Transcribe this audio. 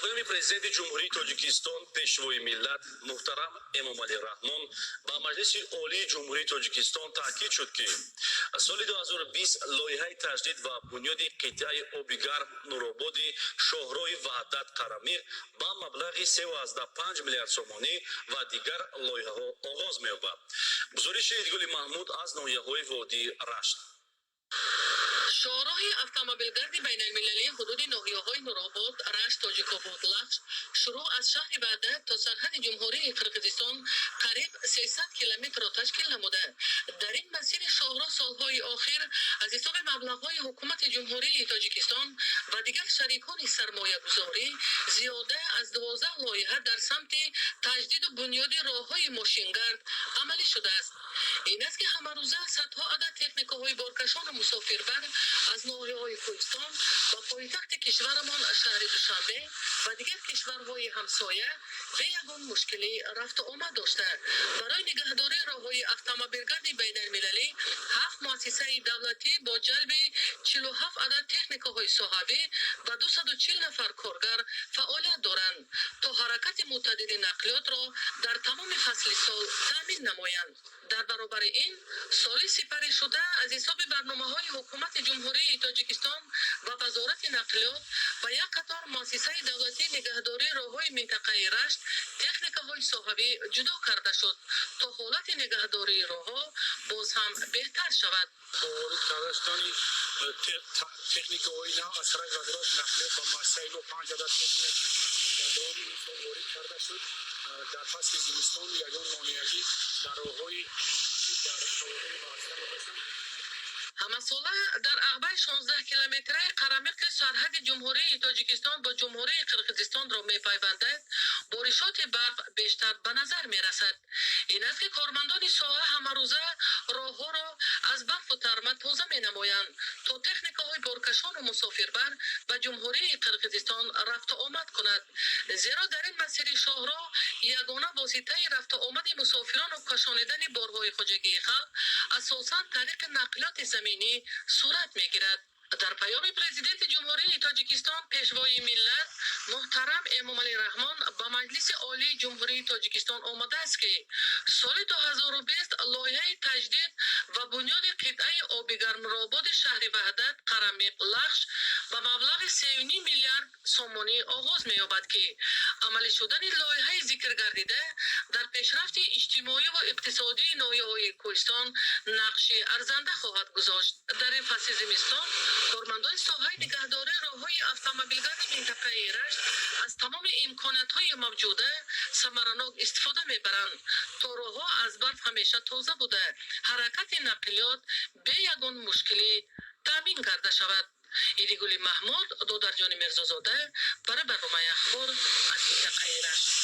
Паёми Президенти Ҷумҳурии Тоҷикистон, Пешвои миллат муҳтарам Эмомалӣ Раҳмон ба Маҷлиси Олии Ҷумҳурии Тоҷикистон таъкид шуд, ки соли 2020 лоиҳаи таҷдид ва бунёди қитъаи оби гарм Нурободи шоҳроҳи Ваҳдат Қарамиқ ба маблағи 3,5 миллиард сомонӣ ва дигар лоиҳаҳо оғоз меёбад. Гузориши Идгули Маҳмуд аз ноҳияҳои водии Рашт. Шоҳроҳи автомобилгарди байналмилалии ҳудуди ноҳияҳои Нуробод, Рашт, Тоҷикобод, Лахш, шурӯъ аз шаҳри Ваҳдат то сарҳади Ҷумҳурии Қирғизистон қариб 300 километрро ташкил намуда, дар ин масири шоҳроҳ солҳои охир аз ҳисоби маблағҳои Ҳукумати Ҷумҳурии Тоҷикистон ва дигар шарикони сармоягузорӣ зиёда аз 12 лоиҳа дар самти таҷдиду бунёди роҳҳои мошингард амалӣ шудааст. Ин аст, ки ҳамарӯза садҳо адад техникаҳои боркашону мусофирбар аз ноҳияҳои кӯҳистон ба пойтахти кишварамон, шаҳри Душанбе, ва дигар кишварҳои ҳамсоя бе ягон мушкилӣ рафту омад дошта, барои нигаҳдории роҳҳои автомобилгарди байналмилалӣ ҳафт муассисаи давлатӣ бо ҷалби 47 адад техникаҳои соҳавӣ ва 240 нафар коргар фаъолият доранд, то ҳаракати мӯътадили нақлиётро дар тамоми фасли сол таъмин намоянд. Дар баробари ин, соли сипаришуда аз ҳисоби барномаҳои Ҳукумати Ҷумҳурии Тоҷикистон ва Вазорати нақлиёт ба як қатор муассисаи давлатии нигаҳдории роҳҳои минтақаи Рашт техникаҳои соҳавӣ ҷудо карда шуд, то ҳолати нигаҳдории роҳҳо боз ҳам беҳтар шавад. Бо ворид карда шудани техникаҳои нав аз тарафи Вазорати нақлиёт ба муассисаи мо, панҷ адад техника, ки дар давоми ин сол ворид карда шуд, дар фасли зимистон ягон монеагӣ дар роҳҳои дар ҳаводаи муассиса мебошанд. Ҳамасола дар ағбаи 16 километраи Қарамиқи сарҳади Ҷумҳурии Тоҷикистон бо Ҷумҳурии Қирғизистонро мепайвандад, боришоти барф бештар ба назар мерасад. Ин аст, ки кормандони соҳа ҳамарӯза роҳҳоро аз барфу тарма тоза менамоянд, то техникаҳои боркашону мусофирбар ба Ҷумҳурии Қирғизистон рафту омад кунад, зеро дар ин масири шоҳроҳ ягона воситаи рафту омади мусофирону кашонидани борҳои хоҷагии халқ асосан тариқи нақлиёти заминӣ сурат мегирад. Дар паёми Президенти Ҷумҳурии Тоҷикистон, Пешвои миллат муҳтарам Эмомалӣ Раҳмон ба Маҷлиси Олии Ҷумҳурии Тоҷикистон омадааст, ки соли 2020 лоиҳаи таҷдид ва бунёди қитъаи оби гарм Нурободи шаҳри Ваҳдат Қарамиқ Лахш ба маблағи 3,5 миллиард сомонӣ оғоз меёбад, ки амалӣ шудани лоиҳаи зикргардида дар пешрафти иҷтимоӣ ва иқтисодии ноҳияҳои кӯҳистон нақши арзанда хоҳад гузошт. Дар ин фасли зимистон кормандони соҳаи нигаҳдории роҳҳои автомобилгарди минтақаи Рашт аз тамоми имкониятҳои мавҷуда самаранок истифода мебаранд, то роҳҳо аз барф ҳамеша тоза буда, ҳаракати нақлиёт бе ягон мушкилӣ таъмин карда шавад. Идигули Маҳмуд, Додарҷони Мирзозода барои барномаи Ахбор аз минтақаи Рашт.